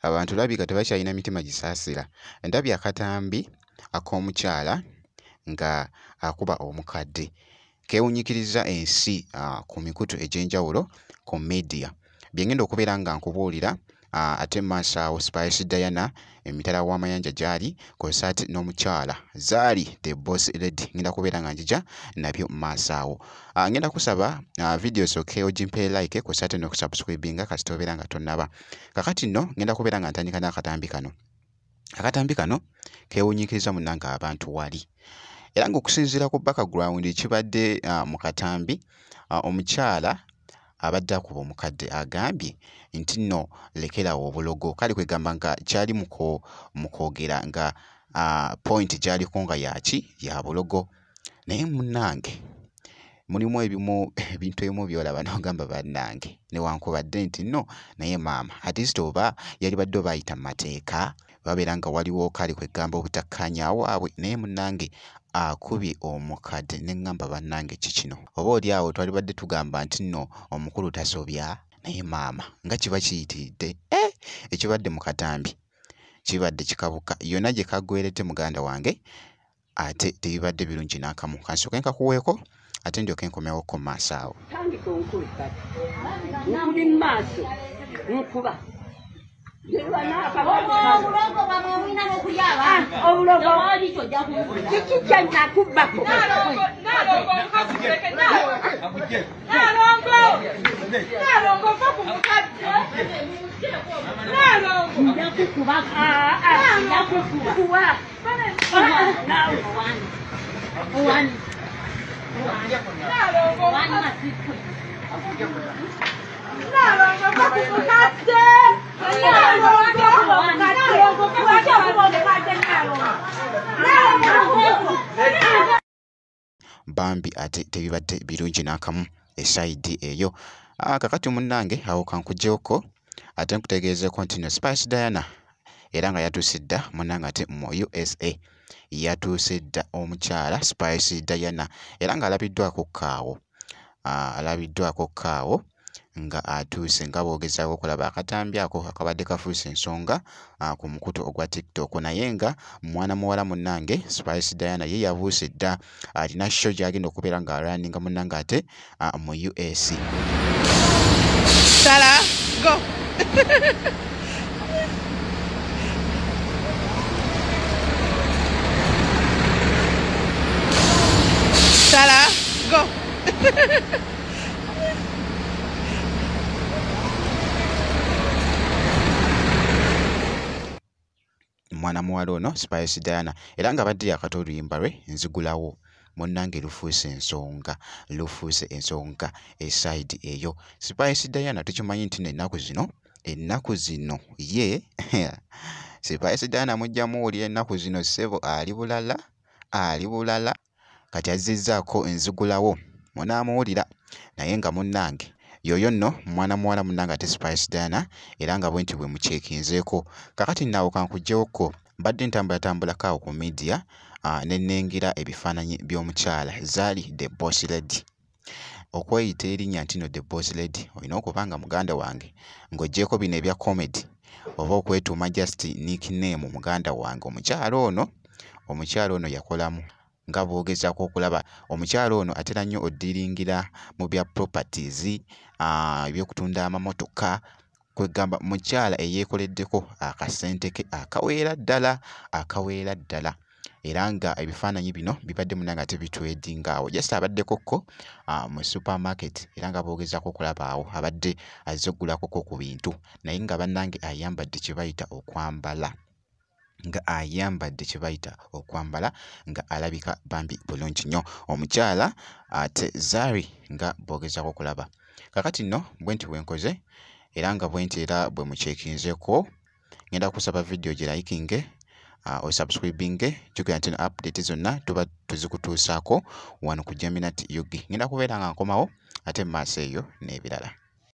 Abantu labika tebakyalina mitima gisaasira. Ndabye akatambi ak'omukyala nga akuba omukadde. Keewuunyikiriza ensi ku mikutu egy'enjawulo ku media. Bye ngenda okubeera nga nkubuulira ate maaso awo Spice Diana emitala w'amayanja gy'ali kw'ossa ate n'omukyala Zari the Boss Lady. Ngenda kubeera nga njija nabyo maaso awo. Ngenda kusaba video osooke ogimpe like kw'ossa ate n'okusubscribinga kasita obeera nga tonnaba. Kaakati nno ngenda kubeera nga ntandika n'akatambi kano. Akatambi kano keewuunyikiriza munnange abantu wali. Era ng'okusinziira ku background ekibadde mu katambi, omukyala abadde akuba omukadde agambye nti nno lekerawo obulogo. Kale kwegamba nga kyali mu kwogera nga point gy'aliko nga yaki ya bulogo. Naye munnange mulimu ebimu ebintu ebimu by'olaba n'ogamba bannange newankubadde nti nno naye maama at least oba yalibadde oba ayita mu mateeka babeera nga waliwo kale kwegamba obutakkaanya waabwe. Naye munnange akubye omukadde ne ŋŋamba bannange ki kino. Oba oli awo twalibadde tugamba nti nno omukulu tasobya, naye maama nga kiba kiyitiridde. Ekibadde mu katambi kibadde kikabuka yonna gye kaggweredde muganda wange ate tebibadde birungi n'akamu. Kansooke nkakuweeko ate ndyoke nkomewoko mu maaso awo. Tandika onkube kati. Nkuli mu maaso nkuba. Bambi ate tebibadde birungi n'akamu esayidi eyo. Kakati munnange awo kankuggyeko ate nkutegeezeeko nti nno Spice Diana era nga yatuuse dda munnange ate mu USA. Yatuuse dda omukyala Spice Diana era ng'alabiddwako kaawo. Alabiddwako kaawo nga atuuse nga boogezaako okulaba akatambi ako akabadde kafuuse ensonga ku mukutu ogwa TikTok. Naye nga mwana muwala munnange Spice Diana ye yabuuse dda, alina show gy'agenda okubeera ng'alwaninga munnange ate mu US. Sala, go. Sala, go. Mwana muwala ono Spice Diana era nga badde yakata oluyimba lwe nzigulawo munnange lufuuse ensonga, lufuuse ensonga esayidi eyo. Spice Diana tukimanyi nti nno ennaku zino ye Spice Diana mujja muwulira ennaku zino ssebo ali bulala, ali bulala. Kati azzizzaako enzigulawo munaamuwulira. Naye nga munnange yoyo nno mwana muwala munnange ate Spice Diana era nga bwe nti bwe mukyekinzeeko. Kakati nno awo kankugyewoko mbadde ntambulatambulako awo ku media ne nnengera ebifaananyi by'omukyala Zari the Boss Lady. Okweyita erinnya nti nno the Boss Lady olina okuba nga muganda wange ng'oggyeko bino ebya comedy oba okwetuuma just nickname muganda wange. Omukyala ono yakolamu nga bw'ogezaako okulaba. Omukyala ono atera nnyo oddiringira mu bya properties, ebyokutunda amamotoka. Kwegamba mukyala eyeekoleddeko akasente ke akaweera ddala, akaweera ddala. Era nga ebifaananyi bino bibadde munnange ate bitwedinga awo. Just abaddeko ko mu supermarket era nga bw'ogezaako okulaba awo abadde azze oggulakoko ku bintu. Naye nga bannange ayambadde kye bayita okwambala. Nga ayambadde kye bayita okwambala nga alabika bambi bulungi nnyo. Omukyala ate Zari nga bw'ogezaako okulaba. Kaakati nno bwe nti bwe nkoze era nga bwe nti era bwe mukyekinzeeko. Ngenda kusaba video girayikinge, osubscribinge, jjukira nti update zonna tuba tuzikutuusaako wano ku Jaminat UG. Ngenda kubeera nga nkomawo ate mu maaso eyo n'ebirala.